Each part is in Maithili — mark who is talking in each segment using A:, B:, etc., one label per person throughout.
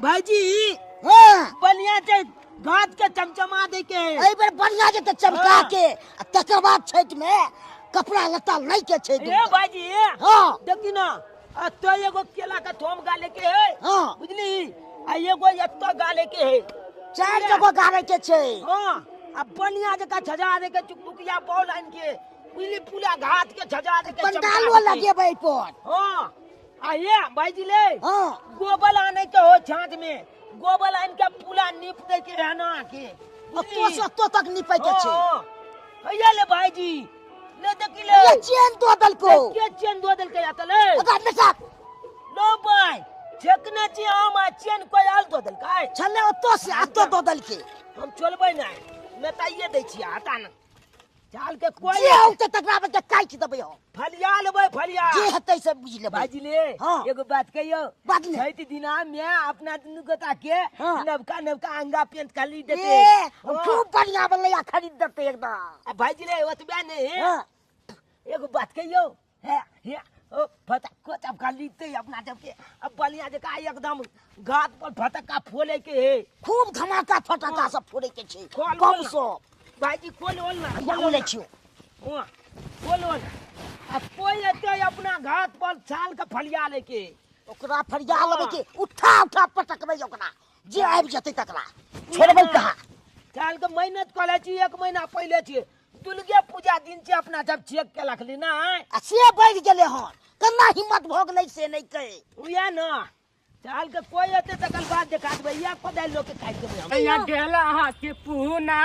A: भाईजी
B: हाँ
A: बढ़िया से घाट के चमचमा दे के है।
B: एहि बेर बढ़िया जेतै चमका
A: हाँ।
B: के आ तकर बाद छठि में कपड़ा लत्ता लै के छै
A: ए
B: दुनू।
A: भाईजी
B: हाँ
A: देखी ना आ तो एगो केला के थोम गाले के है
B: हाँ।
A: बुझली आ एगो एतो गाले के है
B: चारि जगह गाड़े के छै
A: हाँ आ बढ़िया जकाँ सजा दे के चुकभुकिया बॉल आनि के बुझली पूरा घाट के सजा दे के चमका
B: पंडालो
A: दे के।
B: लगेबै एहि पर
A: हाँ आ ये भाईजी ले
B: हाँ
A: गोबर आने के हो छाछ में गोबर आन के पूरा नीप दे के है ना के
B: ओतो से ओतो तक निपै के छै
A: हाँ, हैया ले भाईजी ले देखी ले
B: ये चेन दो देलको
A: के चेन दो देलकै या त ले
B: ओकरा निकाल
A: लो भाई छेकने छी हम आ चेन कोई आल दो देलकै
B: छले ओतो से ओतो दो देलके
A: हम चलबै नहि नेताइए दै छियै हटा ना चाल के कोई
B: जे औते तकरा पर के काटि देबै हम
A: फलिया लेबै फलिया
B: जे हेतै से बुझि लेबै
A: भाईजी ले
B: हाँ।
A: एगो बात कहियो
B: बात ले।
A: छठि दिना में अपना दुनू गोटा के
B: हाँ।
A: नवका नवका अंगा पेंट खाली देते
B: ए
A: हाँ।
B: खूब बढ़िया बनलै खरीद देतै एकदम
A: आ भाईजी ले ओतबे नहीं
B: हाँ
A: एगो बात कहियो हे हे ओ फटक्को सब खरीदते अपना सबके अब बढ़िया जकाँ एकदम घाट पर फटक्का फोले के है
B: खूब धमाका फटाका सब फोड़े के छै
A: खोल
B: बम
A: बोल।
B: सब
A: भाईजी खोल ओल ना
B: हम खोलै छियौ
A: हुआं, खोल ओल आ कोई एते अपना घाट पर छाल के फलिया लेके
B: ओकरा फरिया लेबै के उठा उठा पटकबै ओकरा जे आबि जेतै तकरा छोड़बै कहाँ
A: छाल के मेहनत करै छी एक महीना पहिले छी दुर्गे पूजा दिन छै अपना सब चेक केलक ली ना
B: आ से बढ़ि गेलै हन केना हिम्मत भऽ गेलै से नहि कहे
A: उएह ना चाल के कोई एते तकर बाद देखा देबै इएह कोदारि लोक के काटि देबै हम
C: यहाँ गेल अहाँ के पूना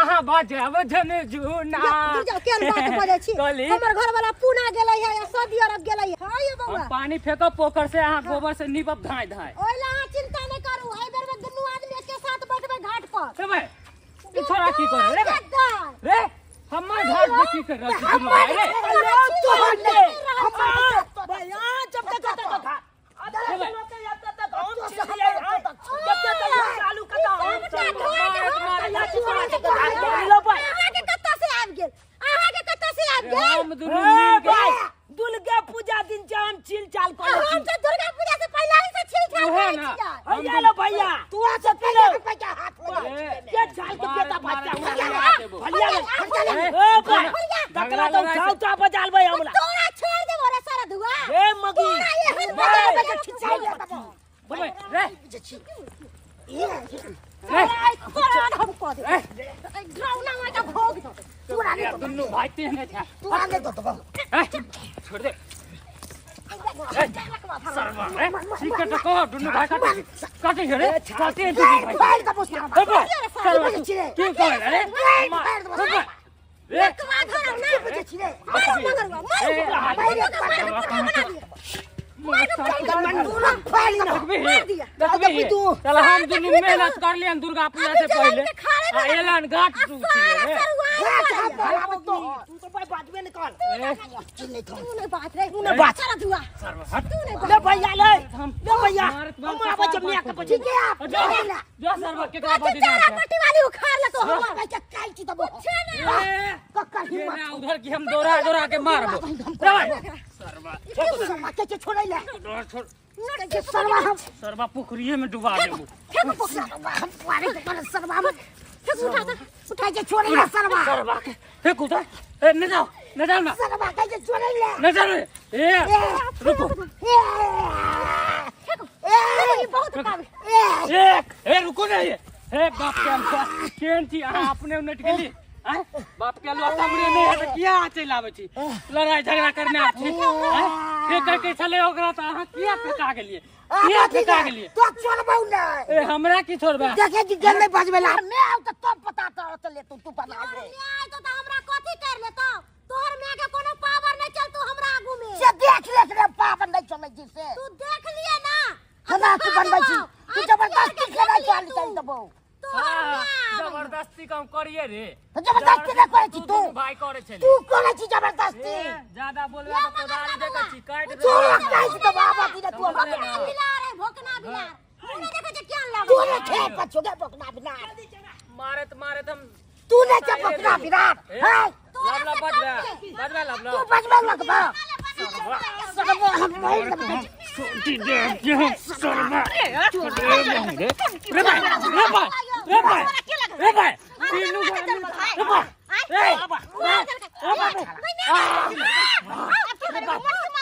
C: अहाँ बजाब झुनझुना
D: दूर जाओ केहन बात बजै छी
C: कहली
D: हमर घर वाला पूना गेलै है या सऊदी अरब गेलै है हाँ ये
C: हम
D: बौआ
C: पानी फेंकब पोखर से अहाँ गोबर से नीपब धाय धाय
D: ओहि ला अहाँ चिंता नहि करू एहि बेर में दुनू आदमी एके साथ बैठबै घाट पर
C: रे भाई ई छोरा की कर रे
D: गद्दार
C: रे हमर घाट पे की कर रहल छी दुनू भाई रे
A: भैया जब तक तक खा चालू
D: अहाँके कतऽ से आबि गेल अहाँके कतऽ से आबि गेल
C: हम दुनू मिल के
A: दुर्गा पूजा दिन छै हम छील चाल करै
D: हम
A: छी
D: तऽ दुर्गा पूजा से पहिले ही से छील छाल
C: उहे
D: करै
C: ना।
D: छियै
A: भैया लो भैया
B: तू आ से पहिले के पैसा हाथ लगा
C: ए,
A: के छाल के बेटा बच्चा
C: मारे देबो।
A: भैया ले
C: ए,
A: ए भाई
C: झगड़ा
A: तकरा तो
C: लड़ाई
A: उठाओ उठा बजालबै हमरा
D: तोरा छोड़ देबो रे सारा धुआ
A: ए मगी
D: तोरा एहन
A: भाई,
D: बजा बजा खिचाइ देबो
C: भाई, रे
D: तोरा आइ तोरा हम कऽ देबो ड्राउना माय का भोग दो
B: तोरा नहि
C: दुनू भाई तेहने छै
B: तोरा नहि देबो
C: ए, छोड़ दे सरवा रे ठीक है तो कहो दुनू भाई काटे काटे रे काटे दुनू भाई
B: फाड़ देबो साला
C: ए भाई, सरवा तू की कहे रे
B: फाड़ देबो
C: ए भाई, रे
D: कमा धरम ना मारो मगरुआ मारो
C: ए,
D: मारो मारो पुठा बना दिया
B: तोरा फाड़ ना
D: मार दिया।
C: देखबी चल हम दुनू मेहनत कर लियन दुर्गा पूजा से
D: अभी
C: पहले
D: जलन के खाड़े
C: आ एलन घाट
D: आ सारा
C: रे
D: सरुआ
B: हाथ बढ़ाबे तो
A: तू तो भाई बाजबे नहीं कर
B: चिन्ह तो
D: तू नहीं बात रे
A: तू नहीं बात।
D: सारा धुआ
C: सरवा हट
D: तू नहीं
A: ले
D: बात
A: भैया ले
C: हम
A: ले भैया
C: मारत
A: हम आबै छै मियां के
B: ठीक है आप
C: जो जो सरवा के का
D: तू
C: बदी
D: चारा पट्टी वाली उखाड़ ले तो हमर
B: पैसा काटि देबो
C: ए,
B: कक्कर
C: ये
B: हिम्मत
C: ना उधर की हम दौड़ा दौड़ा के मारबो
B: हमको
C: सरवा
B: सरवा के छोड़ै ले
C: छोड़ छोड़
B: के सरवा हम
C: सरवा पोखरिए में डुबा देबो
D: फेंक पोखरा
B: सरवा हम कुआरे के पर सरवा हम
D: फेंक उठा दे
B: उठा के छोड़ै ले सरवा
C: सरवा के फेंक उधर ए नहीं जाओ नहीं जाओ ना
B: सरवा के छोड़ै ले
C: नहीं जाओ रे ए रुको
B: ए
D: ये बहुत काबिल
B: ए
C: एक ए रुको ना ये हे बाप के अलुआ केहन छी अहाँ अपने उनट गेली आँय? बाप के अलुआ सामने नहीं है तऽ किया अहाँ चलि आबै छी लड़ाई झगड़ा करने आबै छी आँय? फेकै के छलै ओकरा तऽ अहाँ किया फेका गेलियै किया फेका गेलियै
B: तो छोड़बौ नै
C: ए हमरा की छोड़बै
B: देखे कि गेल नहीं बजबै ला मैं आउ त तब पता तो ले तू तू बना ले
D: न्याय तो हमरा कथी कर लेतो तोहर माय के कोनो पावर नहीं चल तू हमरा आगू में
B: से देख ले रे पावन नहीं चलै छी से
D: तू देख लिए ना
B: केना तू बनबै छी तू जबरदस्ती केना चल चल देबौ
D: तोहर माय
C: जबरदस्ती कम करिए रे
B: तऽ जबरदस्ती नहि करै छी तू
C: दुनू भाई करै छली
B: तू करै छी जबरदस्ती
C: ए, ज्यादा बोलबे तऽ कोदारी दे के छी काटि
B: तू
C: देबो
B: काटि देबो आबा दिने तू हमरा
D: भोकना बिलार है भोकना बिलार तू नहीं देखै छै केहन
B: तू
D: लगै
B: ने खे पछो गे बोकना बिना
C: मारत मारत हम
B: तू ने के बोकना बिना है
C: लब लब बजबे बजबे लब
B: तू
C: लब
B: बजबे लगबा सरबो हम मारि देबो।
C: छोटी दे के हम सरबा रे रे भाई रे भाई रे भाई रे भाई तीनू रे भाई ए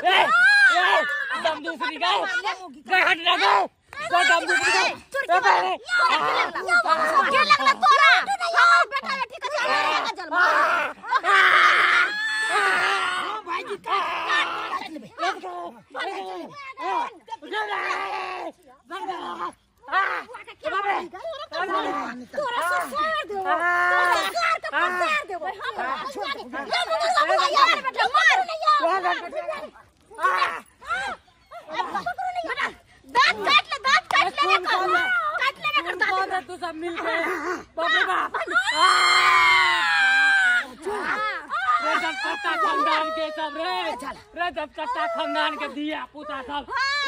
C: ए ए दम दूसरी गाय गाय हट ना गाय गाय दम दूसरी गाय रे भाई रे
D: के लगला तोरा हमर बेटा बेटी के जन्म जन्म
A: हां भाईजी काट लेबै
D: तोरा ससुर देबो तोरा ससुर के पसार देबो हम ये मुंह सब यार बेटा मार नहीं दांत काट ले दांत काट ले कर काट ले कर दांत
C: कौन है तू सब मिल के बाप रे बाप रे सब कट्टा खानदान के सब रे रे सब कट्टा खानदान के धिया पुता सब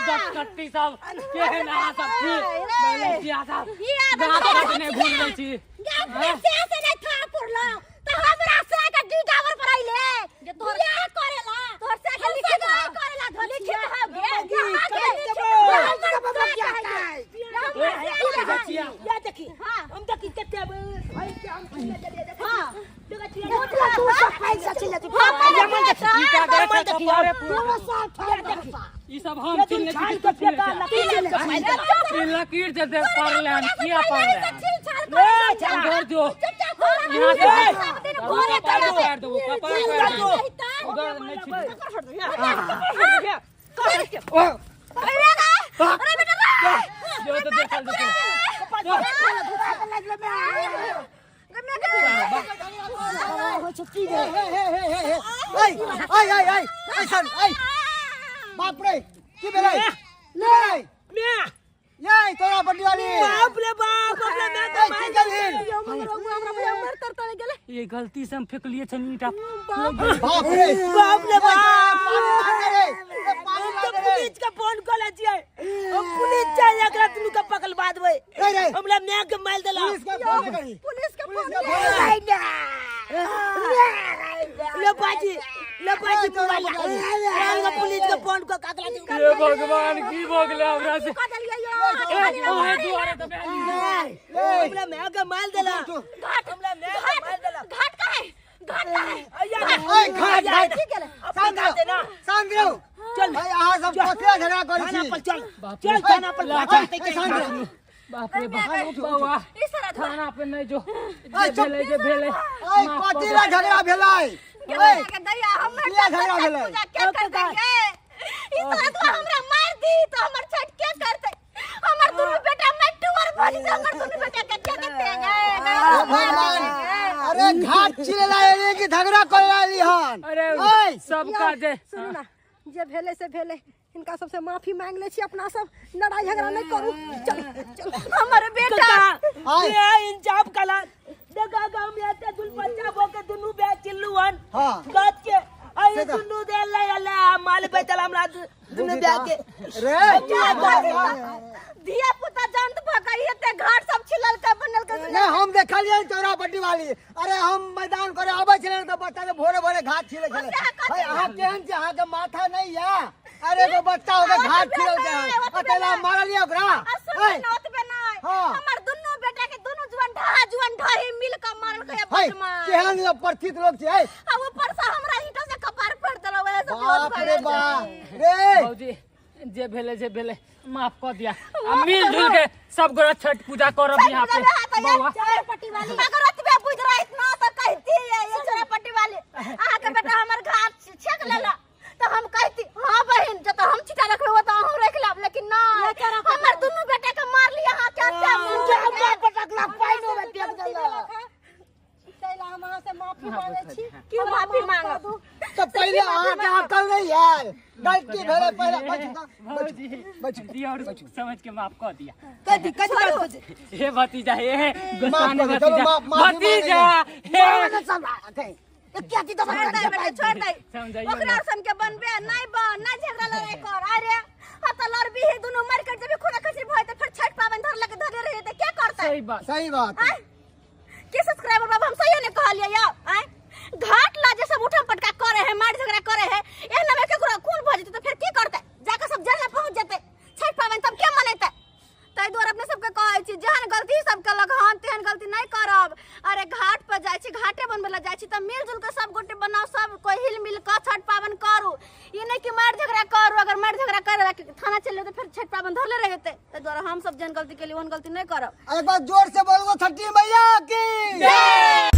C: दस कट्टी सब केहन अहाँ सब छी मलेशिया सब दाँत काटने घूम लै छी
D: से से नहीं था पुरला तो हमरा से के डीटावर पर आइले जे तोर बियाह करेला तोर से के लिखित करेला धोली लिखित हो गे
A: या देखी हम देखी कते भाई के हम चिल्ला चलिए देखी
D: हां
A: देखा चिल्ला
B: तू सब पैसा चिल्ला तू
A: जमल देखी
C: ई का
A: जमल
C: देखै
A: देखी
C: कपारे
B: तोरा साथ
A: देखी
C: ई सब हम चिल्ले छी तू चिल्ले छी ई लकीर जे देख पड़ले हन किया पड़ले हन उधर जो यहाँ से
D: भोरे
C: कपार फाड़ देबो कपार फाड़ देबो उधर नहीं छी ओ जो तो देखल जेतौ
E: हे हे हे हे ऐ ऐ ऐ बाप रे की भेलै ले
A: मैं
E: ये तोरा बड्डी वाली
A: बाप रे बाप अपना मैं तो
E: ए, की केलही
C: ये गलती से हम फेंकलिए छन ईटा
E: बाप रे
A: बाप रे बाप
E: पानी ला दे रे ए, पानी
A: हम
E: ला
A: तो
E: दे रे
A: पुलिस का फोन कर ले छियै हम पुलिस चाहिए एकरा दुनू के पकड़वा देबै
E: रे रे
A: हमरा माय के मारि देला
E: पुलिस के फोन करी
D: पुलिस के
E: पुलिस के फोन करी।
A: ले बाजी ले बाजी
E: तोरा
A: मोबाइल
E: बता दी।
A: ला पुलिस के फोन को काकला
C: हे भगवान की भऽ गेलै हमरा से ए ओहे दुआरे तऽ भए गेलै।
A: हमरा माय के मारि देला हमरा माय के मारि देला
D: घाट का है घाट का है
A: अय्या
E: ए, घाट, घाट।
A: अपना घाट देना
E: शांत रहो
A: चल
E: भाई अहाँ सब कथी लए झगड़ा करै
A: थाना
E: छी
A: पर चल
C: बाप
A: चल
C: रे।
A: थाना पर
C: लाठी।
A: पहुंचा
E: ए, शांत रहो
C: बाप रे बाप बौआ
D: ई सारा
C: थाना पे नहीं जो
E: ए,
C: जे
E: चुप।
C: भेलै जे भेलै
E: ए
C: माफ कऽ
E: कथी
C: दे।
E: लए झगड़ा भेलै ए
D: के दैया हमर
E: किया झगड़ा भेलै?
D: पूजा के करतै गे ई सारा तू हमरा मार दी तो हमर छठ के करतै हमर दुनू बेटा मट्टू और भोज से हमर दुनू बेटा के के करतै गे
E: हे भगवान अरे घाट चिले ला कि झगड़ा करे ला हन
C: अरे
E: ए
C: सबका जे
F: सुनू ना जे भेलै से भेलै हिनका सबसे माफी मांग लै छी अपना सब लड़ाई झगड़ा नहि करू चलू चलू
D: हमर बेटा
E: आय।
A: ये इंसाफ कला देखा गांव में आते दुल बच्चा भो के दुनू बे चिल्लू हन
E: हाँ।
A: गात के आई
E: से तो-
A: दुनू दे ले ले माल बेचल हमरा दुनू बे के
E: रे
D: धिया पुता जंत भगाई हेते घाट सब छिलल के बनल के
E: नहीं हम देखलियै चौरा पट्टी वाली अरे हम मैदान करे आबै छलै तऽ बच्चा के भोरे भोरे घाट छिलै छलै भाई अहाँ केहन छी अहाँके माथा नहीं या अरे एगो बच्चा हो के घाट छिलल के अकेला मारलियै ओकरा
D: आ सुन
E: है
D: न ओतबे नहि
E: हाँ।
D: हमर दुनू बेटा के दुनू जुआन ढहा जुआन ढही मिल के मारल के
E: है
D: बदमाश
E: केहन लोग परिचित लोग छै है
D: आ ऊपर से हमरा ईंटो से कपार फोड़ देलौ वएह सब
E: बाप रे बाप रे
C: भौजी जे भेलै जे भेलै माफ कऽ दिया आ मिल जुल के सब गोरा छठ पूजा करब यहाँ पे बौआ
D: पट्टी वाली अगर ओतबे बुझ रहित ना तो कहती ये ये चोरा पट्टी वाली अहाँ के बेटा हमर घाट छेक लेला तो हम कहती हाँ बहन जो तो हम छिटा रखबे वो तो अहूँ रख लेब लेकिन ना हमर दुनू बेटा के मार लिया अहाँ क्या क्या
B: हमरा पटकला पाइनो में फेंक देलक
F: ताहि हम अहाँ से माफी मांगे छी
D: क्यों माफी मांगब
E: तऽ पहिले अहाँके अकल नहि आयल गलती भेलै पहिले बैठू तऽ,
C: भौजी
E: बैठू
C: दिया और समझ के माफ कऽ दिया
A: कथी कथी बात बजे
C: हे भतीजा हे
E: माफ
C: गुस्सा
E: कऽ दे, चलो,
C: भतीजा
E: माफ- माफी
C: भतीजा हे
B: क्या थी तो
D: छोड़ दे बेटा छोड़ दे
C: समझाइयो
D: ओकरा
C: ना।
D: सन के बनबे नहीं बन नहीं झगड़ा लड़ाई कर अरे हा तो लड़बी है दुनू मर कर जब खून खसरी भय त फिर छठ पाबनि धर लगे धरे रहे त के करतै
C: सही बात
E: सही बात
D: आँय? के सब्सक्राइबर बाबा हम सही ने कहलिए यौ आँय घाट ला जे सब उठम पटका करे है मार झगड़ा करे है एहना में केकरो खून भऽ जेतै त फिर की करतै जाके सब जेल में पहुंच जेतै। सबके कहै छी, जेहन गलती सब केलक हन तेहन गलती नहि करब। अरे घाट पर जाइ छी, घाटे बनबै लए जाइ छी तऽ मिल जुल के सब गोटे बनाउ, सब कोइ हिल मिल कऽ छठ पाबनि करू। ई नहि कि मारि झगड़ा करू। अगर मारि झगड़ा करे थाना चलि जेतै, फेर छठि पाबनि धरले रहि जेतै। ताहि दुआरे हम सब जेहन गलती केलियै ओहन गलती नहि करब।
E: एक बार जोर से बोलबो छठी मैया की।